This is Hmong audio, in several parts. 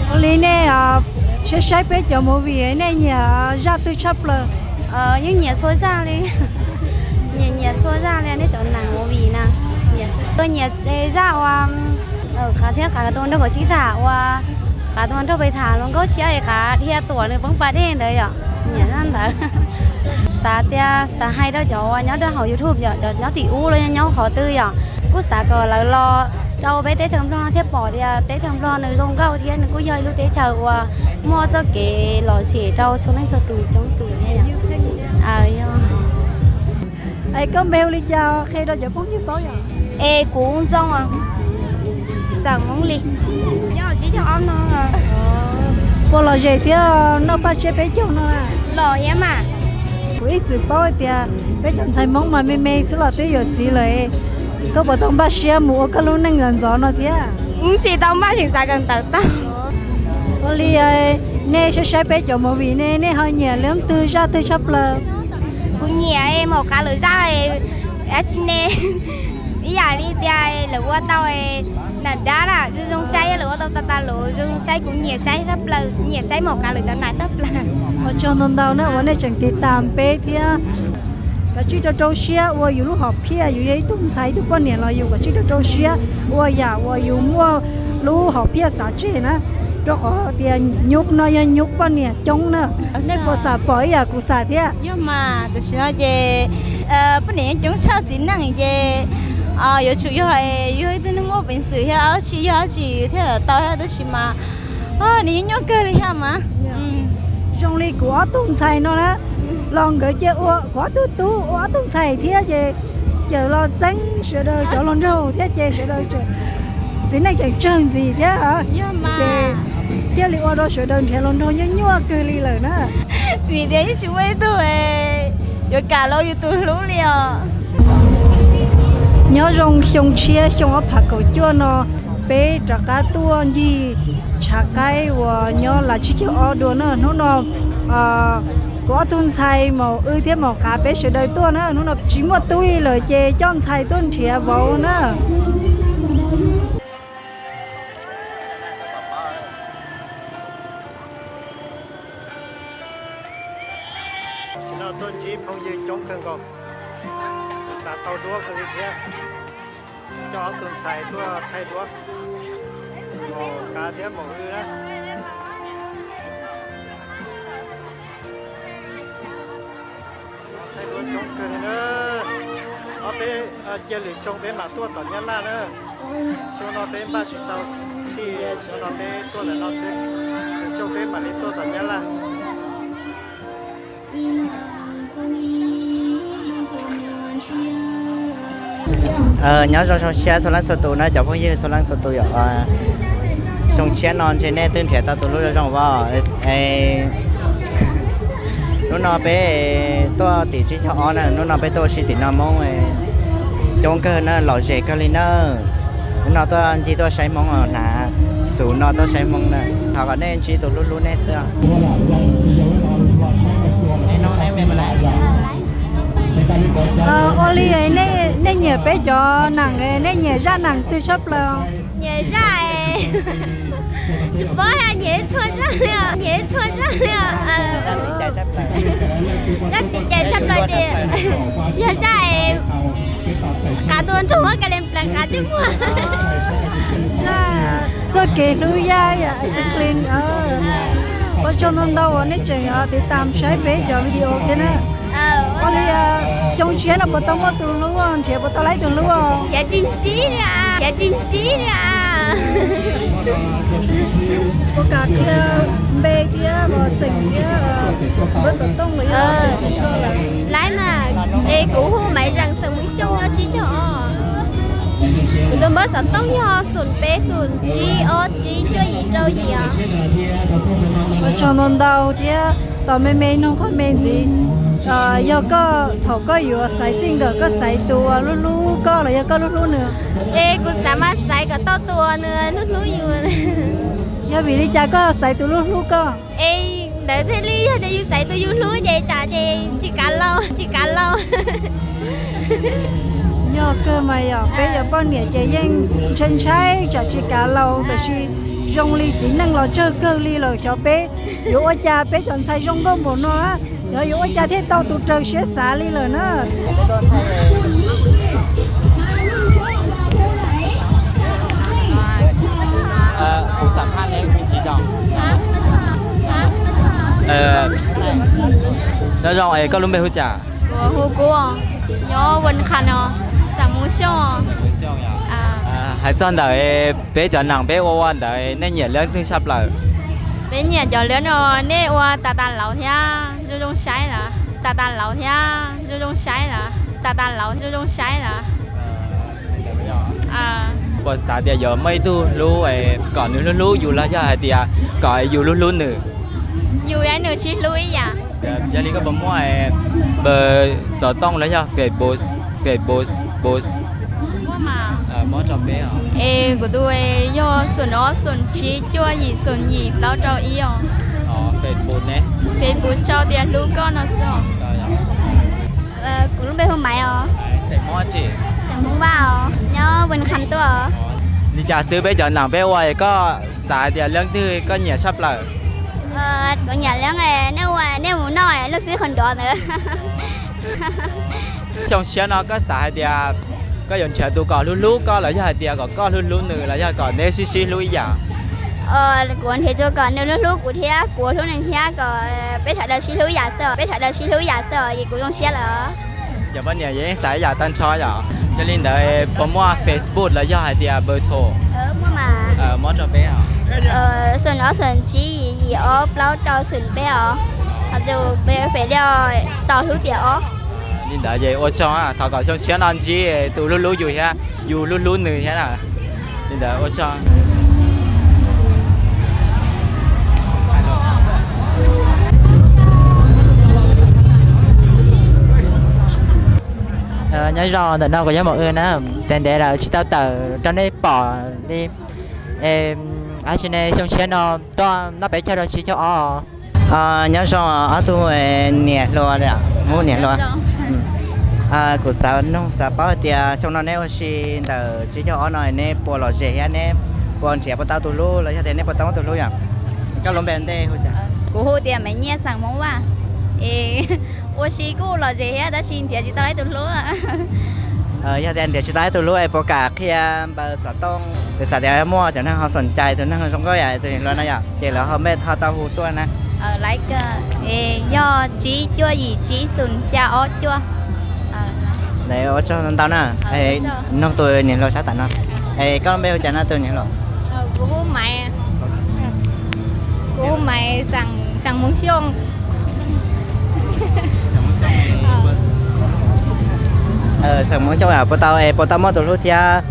Ua li nej saib saib peb cov movie nej nyiam zaj twg tshaj plaws? Yeej nyiam txhua zaj li. Nyiam nyiam txhua zaj li nej cov neeg movie na. Nyiam, nyiam zaj uas qav thiab qav tus nraug kaum tsib tham uas qav tus nraug pem tham hluas nkauj tshiab es qav dhia tuam nws poob pas dej ntawd yom. Nyiam zaj ntawd. Xav tias xav hais rau cov uas nyob rau hauv YouTube yom, cov nyob tim ub los nyob qhov twg yom, kuj xav kom lawv los rau peb teb chaws Nplog no thiaj pom tias teb chaws Nplog nws zoo nkauj thiab nws kuj yog ib lub teb chaws uas muaj txoj kev lom zem rau txhua leej txhua tus coob tus thiab yom. Es koj npe hu li cas qhia rau cov phooj ywg paub yom? Es kuv Ntxoo, xeem Hmoob Lis, nyob tsib caug ob no. Puas lom zem thiab noj paj tsiab peb caug no? Lom thiab mas. Kuv ib txwm paub hais tias peb cov ntxhais Hmoob mas me me xwb los twb yuav txiv lawm. Koj puas tau npaj siab mus ua koj lub neej ntxov ntxov no thiab? Tsis tau npaj, tseem xav kawm ntawv tau. Ua li nej saib saib peb cov movie ne, nej ho nyiam leej twg zaj twg tshaj plaws? Kuv nyiam maum qav lawv zaj, ab si ne, ib yam li tias lawv ua tau nam dab na zoo zoo saib, lawv ua tau tas tas lawv zoo zoo saib, kuv nyiam saib tshaj plaws, nyiam saib maum qav lawv cov nam tshaj plaws. Ua tsaug ntau ntau na uas nej tseem tiv tas peb thiab. Kav tsij rau rau siab ua yus lub hom phiaj, yus yog ib tug ntxhais ib tug poj niam los yus kav tsij rau rau siab ua yam uas yus muaj lub hom phiaj xav tseg na, rau qhov tias nyuj no yog nyuj poj niam coob na. Nej puas xav pom ib yam kuv xav thiab? Yog mas, tam sim no ces poj niam yeej coob tshaj txiv neej ces yuav tsum yog, yog ib tug neeg muaj peev xwm thiab dab tsi yog dab tsi thiaj tau thiab, tab sis mas nws yeej nyuaj kawg li thiab mas. Zoo li kuv ob tug ntxhais no na, los nkawd cia ua kuv ob tug tub ua ob tug ntxhais thiab ces cawm los txeeb sawv daws cov hluas nraug thiab ces sawv daws txiv neej tseem tsawg ntxiv thiab. Ces thiaj li ua rau sawv daws nrhiav hluas nraug nyuaj nyuaj kawg li lawm na. Vim tias yeej tsis muaj ib tug yuav kam los yus tus hlub li os. Nyob zoo xyoo tshiab xyoo ob phav kaum cuaj no peb rov qab tuaj ncig tshav qaib uas nyob lav tsib caug ob dua na. Hnub no kuv ob tug ntxhais maum wb thiab maum qav peb sawv daws tuaj na. Hnub no tsis muaj tub li lawm ces coj ntxhais tuaj nrhiav vauv na. Tam sim no tuaj ntsib phooj ywg coob kawg nkaus, kuv xav tau duab kawg li thiab. Coj ob tug ntxhais tuaj thaij duab, maum qav thiab maum wb na. Thaij duab coob kawg li na. Ob peb, cia lwm xyoo peb mam tuaj tom Nyab Laj na. Xyoo no peb npaj tsis tau txhij, xyoo no peb tuaj ntawm no xwb, lwm xyoo peb mam li tuaj tom Nyab Laj. Nyob zoo xyoo tshiab txhua leej txhua tus na cov phooj ywg txhua leej txhua tus yom. Xyoo tshiab no ntshe nej twb nrhiav tau tus hlub zoo zoo as. Hnub no peb tuaj tim tsib caug ob na, hnub no peb tuaj ua si tim no Hmoob coob kawg na, lom zem kawg li na. Hnub no tuaj ncig tuaj saib Hmoob os, hnav xum no tuaj saib Hmoob na. Thov kom nej ntsib tus hlub hlub nej xwb. Ua li nej nyiam peb cov neeg, nej nyiam zaj neeg twg tshaj plaws? Nyiam zaj, tsis paub, nyiam txhua zaj li, nyiam txhua zaj li. Zaj tim cai tshaj plaws ces yog zaj qav tus nraug muab ka le nplas qav coj muag. Txoj kev hlub yaj, ua tsaug ntau ntau uas nej tseem tiv tam saib peb cov video thiab na. Ua li xyoo tshiab no puas tau muaj tus hlub, nrhiav puas tau laib tus hlub? Nrhiav tsis ntsib li, nrhiav tsis ntsib li. Puas kam qhia npe thiab xeem thiab npawb xov tooj los yog laib mas? Es kuv hu Maiv Zees, xeem Hmoob Xyooj, nyob tsib caug ob. Kuv tus npawb xov tooj yog xoom peb xoom tsib ob tsib cuaj yim rau yim os. Ua tsaug ntau ntau thiab tos me me noog qhov me ntxiv. Yog koj thaum koj yuav xaiv txij nkawm koj xaiv tus uas hlub hlub koj los yog koj hlub hlub nws? Es kuv xav mas xaiv kom tau tus uas nws hlub hlub yus. Yog vim li cas koj xaiv tus hlub hlub koj? Es ntawd thiaj li yog tias yus xaiv tus yus hlub ces tsam ces tsis kav laus, tsis kav laus. Yog kawg mas yog peb cov poj niam ces yeej ntshai ntshai tsam tsis kav laus, tab sis Zoo li txiv neej los tsawg kawg li lawm, xyov peb yuav ua cas, peb cov ntxhais zoo nkauj npaum no, xyov yuav ua cas thiaj tau tus raws siab xav li lawm na. Nyob zoo, koj lub npe hu cas? Kuv hu Kub, nyob Vaj Qha no, xeem Hmoob Xyooj. Hais txog ntawm peb cov neeg peb ua ua ntawd nej nyiam leej twg tshaj plaws? Peb nyiam cov leej no, nej ua tas tas laus thiab zoo zoo saib lawm, tas tas laus thiab zoo zoo saib lawm, tas tas laus zoo zoo saib lawm. Puas xav tias yuav muaj ib tug hlub kom nws hlub hlub yus los yog hais tias kom yus hlub hlub nws? Yus thiab nws sib hlub ib yam. Yog li koj puas muaj npawb xov tooj los yog Facebook? Muab rau peb. Es kuv tus yog xoom ob xoom tsib cuaj yim xoom yim plaub rau ib os. Facebook ne? Facebook sau tias hlub koj no xwb os. Kuv lub npe hu Maiv os. Xeem Hmoob Vaj os, nyob Vaj Qha tuaj os. Li cas xwb peb cov neeg peb ua koj xav hais tias leej twg koj nyiam tshaj plaws? Kuv nyiam leej nej ua nej mus noj lub xwb qhov nrov ntawd. Xyoo tshiab no koj xav hais tias koj yuav nrhiav tus kom hlub hlub koj los yog hais tias kom koj hlub hlub nws los yog kom neb sib sib hlub ib yam? Kuv nrhiav tus kom nws hlub hlub kuv thiab kuv hlub nws thiab kom peb sawv daws sib hlub ib yam xwb, peb sawv daws sib hlub ib yam xwb es kuv zoo siab lawm. Cov poj niam yeej xav ib yam tag nrho yom. Yog li ntawd puas muaj Facebook los yog hais tias npawb tho? Muab rau peb os. Xoom ob xoom tsib yim ob plaub rau xoom peb os. Ho tus pem li tos hlub tiam ob. Li ntawd ces ua tsaug, thov kom xyoo tshiab no ntsib tus hlub hlub yus thiab yus hlub hlub nws thiab na. Li ntawd ua tsaug. Nyob zoo, ntawm no kuv yog Maum Wb na, ntev ntev lawm tsis tau tawm rau nej pom li. Ab tsi ne, xyoo tshiab no tuaj noj peb caug rau tsib caug ob. Nyob zoo ob tug niam hluas, Hmoob niam hluas. Kuv xav nug xav paub hais tias xyoo no neb ua si ntawm tsib caug ob no neb puas lom zem thiab neb puas nrhiav puas tau tus hlub los yog tias neb puas tau muaj tus hlub yom? Koj lub npe hu ua cas? Kuv hu tias Maiv Nyiaj, xeem Hmoob Vaj. Es ua si kuj lom zem thiab tab sis nrhiav tsis tau leej tus hlub. Yog tias nrhiav tsis tau leej tus hlub es puas kam qhia npawb xov tooj, es xav tias muaj cov neeg ho xoom cai tus neeg zoo nkauj yam tus niam hluas no yom, ces lawv ho npe ho tau hu tuaj na. Yog tsib cuaj yim tsib xoom xya ob cuaj. Ua tsaug ntau na. Nug tus niam hluas sab tam no. Es koj npe hu cas no tus niam hluas? Kuv hu Maiv. Kuv hu Maiv, xeem Hmoob Xyooj. Xeem Hmoob Xyooj yom, puas tau es puas tau muaj tus hlub thiab?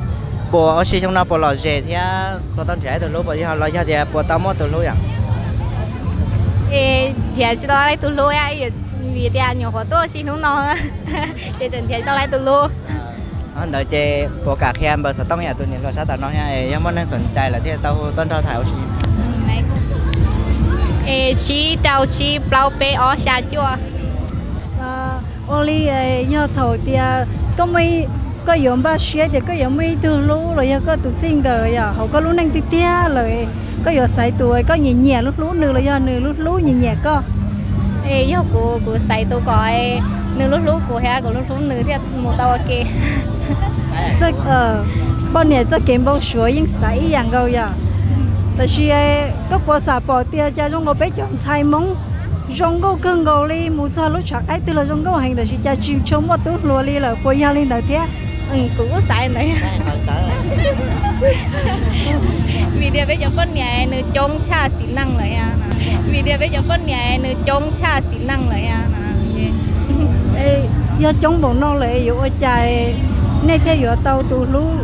Puas ua si xyoo no puas lom zem thiab puas tau nrhiav tus hlub puas yog los yog tias puas tau muaj tus hlub yom? Es nrhiav tsis tau leej tus hlub, vim tias nyuam qhuav tuaj ua si hnub no ces tseem nrhiav tsis tau leej tus hlub. Ntawd ces puas kam qhia npawb xov tooj yam tus niam hluas sab tam no thiab, yog muaj neeg xoom cai lawm thiaj tau hu tuaj nrog tham ua si. Es tsib rau tsib plaub peb ob xya cuaj. Ua li, yog thaum tias koj, koj yuav npaj siab tias koj yuav muaj ib tug hlub los yog koj tus txij nkawm yom, hauv koj lub neej tiag tiag lawm, koj yuav xaiv tus koj nyiam nyiam hlub hlub nws los yog nws hlub hlub nyiam nyiam koj? Es yog kuv, kuv xaiv tus kom nws hlub hlub kuv thiab kuv hlub hlub nws thiaj mus tau ua ke. Poj niam txoj kev npau suav yeej xaiv ib yam nkaus yom. Tab sis koj puas xam pom tias cas zoo nkaus peb cov ntxhais Hmoob zoo nkauj kawg nkaus li, mus txog lub tshav qaib twg los zoo nkauj heev tab sis cas tsis tshua muaj tub hluas li lawm, puas yog li ntawd thiab? Kuv kuj xaiv ntawd. Vim tias peb cov poj niam nws coob tshaj txiv neej lawm. Vim tias peb cov poj niam nws coob tshaj txiv neej lawm. Yog coob npaum no lawm yuav ua cas nej thiaj yuav tau tus hlub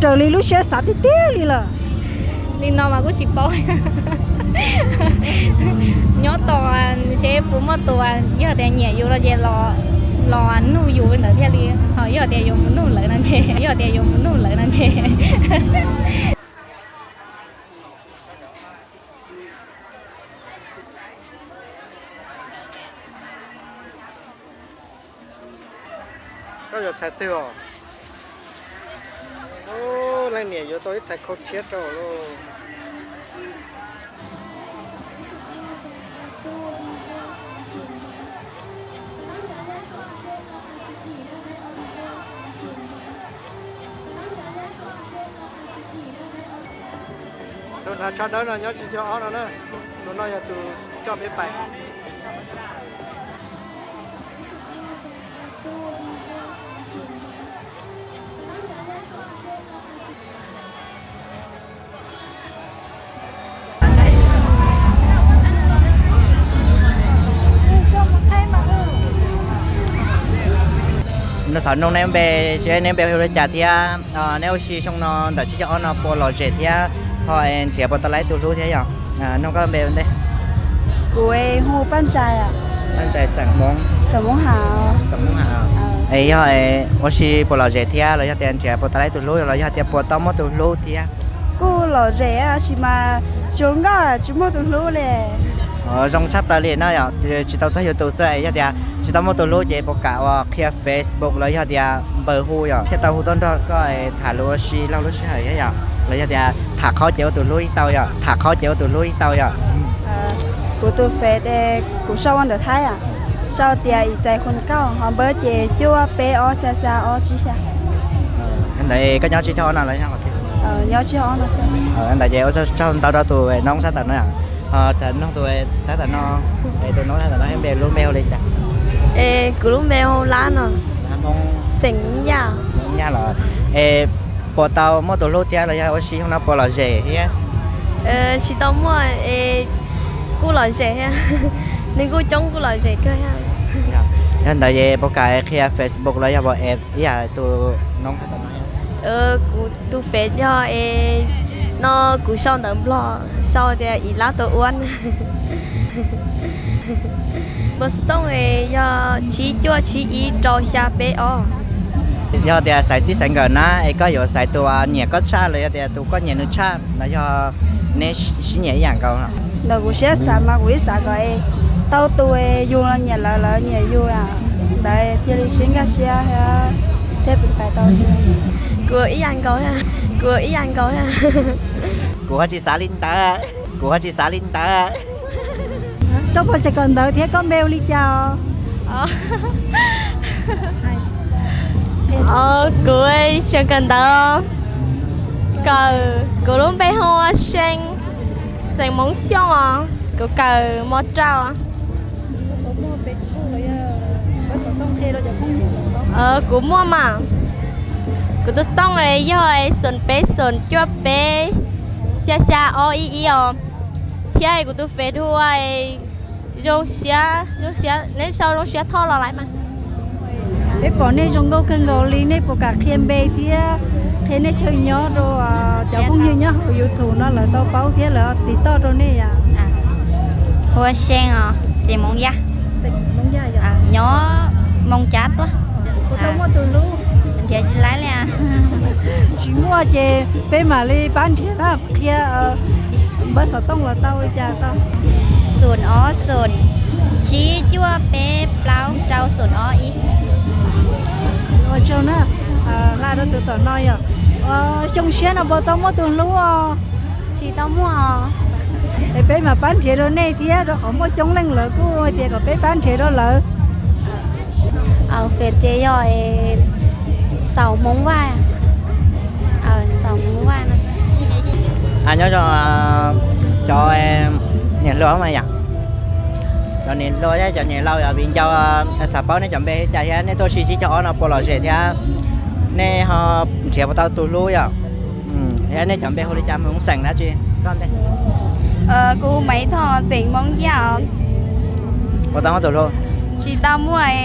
raws li lub siab xav tiag tiag li lawm? Li no mas kuj tsis paub. Nyob tos seb puas muaj tus yog tias nyiam yus no ces los nug yus ntawd thiaj li, ho yog tias yuav mus nug lawv no ces, yog tias yuav mus nug lawv no ces. Koj yuav txhais twg os? Niam yuav tau ib txhais khau tshiab rau lauj. Tus hnav tsho dawb no nyob tsib caug ob no na, tus no yog tus coj peb pais. Nws thov nug neb npe, neb npe hu li cas thiab neb ua si xyoo no ntawm tsib caug ob no puas lom zem thiab ho nrhiav puas tau lawv tus hlub thiab yom? Nug koj npe ua ntej. Kuv hu Paj Ntsais. Paj Ntsais xeem Hmoob. Xeem Hmoob Hav. Es yog ua si puas lom zem thiab los yog tias nrhiav puas tau lawv tus hlub los yog tias puas tau muaj tus hlub thiab? Kuj lom zem tab sis mas tsuas nkauj tsis muaj tus hlub li. Zoo tshaj plaws li no yom, tsis tau txog yus tus xwb, yog tias tsis tau muaj tus hlub ces puas kam uas qhia Facebook los yog tias npawb hu yom, thiaj tau hu tuaj nrog koj tham lus ua si laug lub sij hawm thiab yom, los yog tias tham qhov ces ua tus hlub ib tau yom, tham qhov ces ua tus hlub ib tau yom. Kuv tus Face kuv sau ua ntawm Thaib, sau tias Ib Txais Khuv Kauj, ho npawb ces cuaj peb ob xya xya ob tsib xya. Ntawd koj nyob tsib caug ob no los? Nyob tsib caug ob no xwb. Ntawd ces ua tsaug ntau rau tus noob sab tom no. Ho tham nug tus sab tom no, tus noob sab tom no npe, lub npe hu li cas? Kuv lub npe hu Lab no. Lab Hmoob. Xeem Hmoob Yaj. Hmoob Yaj los. Es puas tau muaj tus hlub thiab los yog ua si xyoo no puas lom zem thiab? Tsis tau muaj, kuj lom zem thiab. Neeg kuj coob kuj lom zem kawg thiab. Yog ntawd es puas kam qhia Facebook los yog puas add ib yam tus noob sab tom no? Kuv tus Face yog, no kuv sau ntawv Nplog, sau tias Ib Lab Tus Uab. Npawb xov tooj yog tsib cuaj tsib ib rau xya peb ob. Yog tias xaiv txij xaiv nkawm na es koj yuav xaiv tus nyiam koj tshaj los yog tias tus koj nyiam nws tshaj los yog neb sib nyiam ib yam nkaus? Ntawm kuv siab xav mas kuv ib xav kom tau tus yus los nyiam lawv, lawv nyiam yus, ntawd thiaj li sib nkag siab thiab pais tau. Kuv ib yam nkaus, kuv ib yam nkaus. Kuv ho tsis xav li ntawd, kuv ho tsis xav li ntawd. Koj puas tseem kawm ntawv thiab koj npe hu li cas os? Kuv tseem kawm ntawv, kawm, kuv lub npe hu ua See, xeem Hmoob Xyooj os, kuv kawm mos rau. Kuv muaj mas, kuv tus xov tooj yog xoom peb xoom cuaj peb xya xya ob ib ib os, thiab kuv tus Face hu ua Zoo Siab, Zoo Siab, neb sau Zoo Siab Thoj los lawm mas. Peb pom nej zoo nkauj kawg nkaus li, nej puas kam qhia npe thiab qhia nej chaw nyob rau cov phooj ywg nyob hauv YouTube no lawv tau paub thiab lawv tiv toj rau nej yom? Hu ua See os, xeem Hmoob Yaj. Nyob Moos Cab tuaj. Puas tau muaj tus hlub? Nrhiav tsis laib li. Tsis muaj ces peb mam li pab nrhiav na, qhia npawb xov tooj los tau li cas tau. Xoom ob xoom, tsib cuaj peb plaub rau xoom ob ib. Ua tsaug na, hla rau tus tom no yom. Xyoo siab no puas tau muaj tus hlub os? Tsis tau muaj os. Es peb mam pab nrhiav rau nej thiab, rau qhov muaj coob leej lawv kuj hais tias kom peb pab nrhiav rau lawv. Aw, Face ces yog Xaus Hmoob Vaj. Xaus Hmoob Vaj no. Nyob zoo cov niam hluas mas yom, cov niam hluas thiab cov niam laus yom, viv ncaus xav paub nej cov npe li cas thiab nej tuaj si tsib caug ob no puas lom zem thiab nej ho nrhiav puas tau tus hlub yom? Thiab nej cov npe hu li cas, mus xeem dab tsi? Kuv Maiv Thoj, xeem Hmoob Yaj. Puas tau muaj tus hlub? Tsis tau muaj.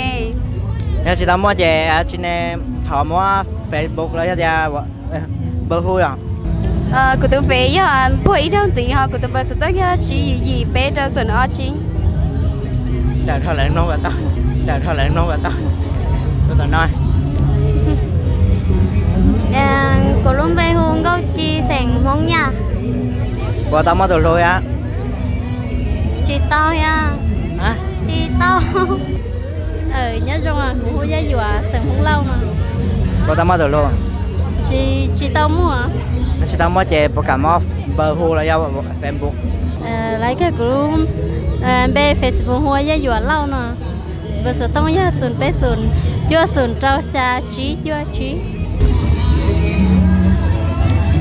Yog tsis tau muaj ces tsis ne, thov muab Facebook los yog tias npawb hu yom? Kuv tus Face yog puag ib zaug ntxiv, ho kuv tus npawb xov tooj yog tsib yim yim peb rau xoom ob tsib. Dawm dhau lawv mloog kom tau, dawm dhau lawv mloog kom tau. Tus tom no. Kuv lub npe hu Nkauj Ci, xeem Hmoob Yaj. Puas tau muaj tus hlub thiab? Tsis tau thiab. Tsis tau. Nyob zoo, kuv hu Yaj Yuam, xeem Hmoob Lauj no. Puas tau muaj tus hlub? Tsis, tsis tau muaj. Tsis tau muaj ces puas kam muab npawb hu los yog Facebook? Lawv kawg kuv npe Facebook hu ua Yaj Yuam Lauj no. Npawb xov tooj yog xoom peb xoom cuaj xoom rau xya tsib cuaj tsib.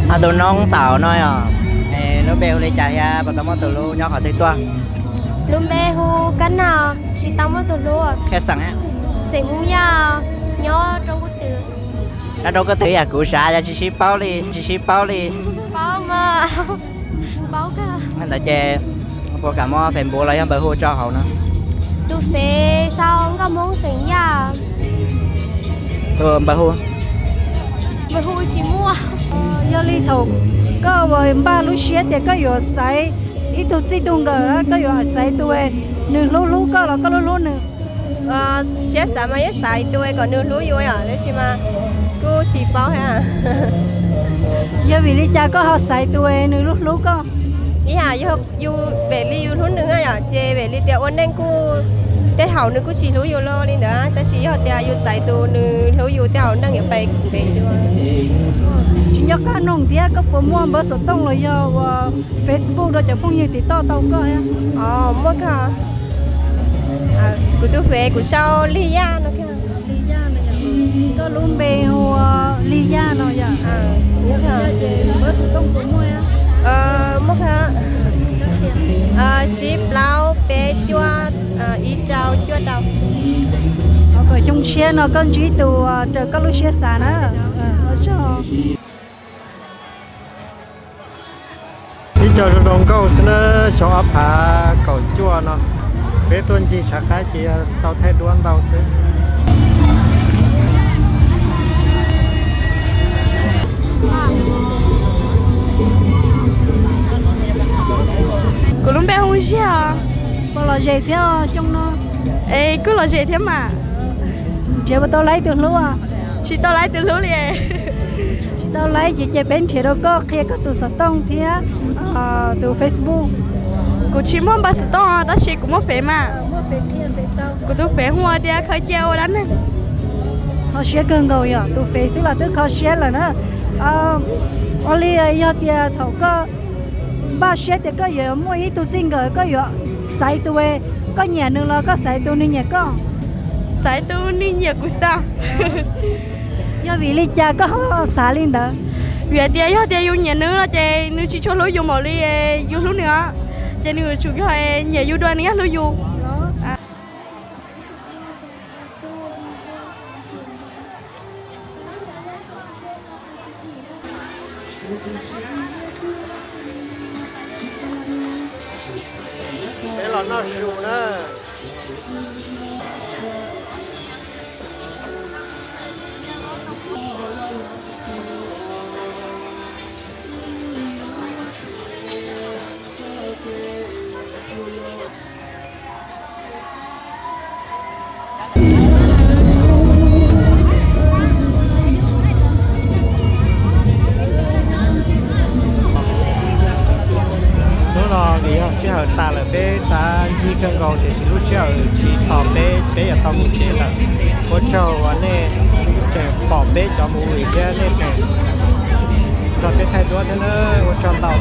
Ho tus noob xaum no yog, lub npe hu li cas thiab puas tau muaj tus hlub nyob qhov twg tuaj? Lub npe hu Kab Nag, tsis tau muaj tus hlub. Xeem Hmoob Yaj, nyob Roob Kub Twm. Nyob Roob Kub Twm yam kuv xav yog tsis sib paub li, tsis sib paub li. Paub mas, paub kawg. Ntawd ces puas kam muab Facebook los yog npawb hu tso hauv no? Tus fev sau Nkauj Hmoob xeem Yaj. Tus npawb hu? Npawb hu tsis muaj. Yog li thaum koj npaj lub siab tias koj yuav xaiv ib tug txij tug nkawm, koj yuav xaiv tus nws hlub hlub koj los koj hlub hlub nws? Siab xav mas yeej xaiv tus kom nws hlub yus yom, tab sis mas kuj tsis paub thiab. Yog vim li cas koj ho xaiv tus nws hlub hlub koj? Ib yam yog yus vim li yus hlub nws yom, ces vim li tias ua neej kuj tej thaum nws kuj tsis hlub yus los li ntawd, tab sis yog tias yus xaiv tus nws hlub yus tej thaum neej yuav pais ntev dua. Tsis nco qab noog thiab, koj puas muaj npawb xov tooj los yog ua Facebook rau cov phooj ywg tiv toj tau koj thiab? Muaj kawg. Kuv tus fev kuv sau Lig Yaj no. Lig Yaj no. Koj lub npe hu ua Lig Yaj no yom? Ces npawb xov tooj puas muaj? Muaj kawg. Tsib plaub peb cuaj ib rau cuaj rau. Kom xyoo tshiab no koj ntsib tus raws koj lub siab xav na. Ib co zoo zoo nkauj xwb na, xyoo ob phav kaum cuaj no, peb tuaj ncig tshav qab ces tau thaij duab ntau xwb. Kuv lub npe hu Ziag. Puas lom zem thiab xyoo no? Es kuj lom zem thiab mas. Nrhiav puas tau laib tus hlub? Tsis tau laib tus hlub li. Tsis tau laib ces, ces peb nrhiav rau koj qhia koj tus xov tooj thiab tus Facebook. Kuv tsis muaj npawb xov tooj tab sis kuv muaj fev mas. Kuv tus fev hu ua tias Khaws Cia Ua Dab Neeg. Kho siab kawg nkaus yom, tus fev xwb los twb kho siab lawm na. Ua li yog tias thaum koj npaj siab tias koj yuav muaj ib tug txij nkawm, koj yuav xaiv tus, koj nyiam nws los koj xaiv tus nws nyiam koj? Xaiv tus nws nyiam kuv xwb. Yog vim li cas koj ho xav li ntawd? Vim hais tias yog tias yus nyiam nws no ces nws tsis tshua hlub yus npaum li yus hlub nws os. Ces nws yuav tsum yog nyiam yus dua nws thiaj hlub yus. Peb los noj su na. Hnub no vim yog sij hawm tas lawm peb xav ncig kawg nkaus tiam sis lub sij hawm tsis tos peb, peb yuav tau mus tsev lawm. Ua tsaug uas nej tseem pom peb cov movie thiab nej tseem nrog peb thaij duab thiab na, ua tsaug ntau.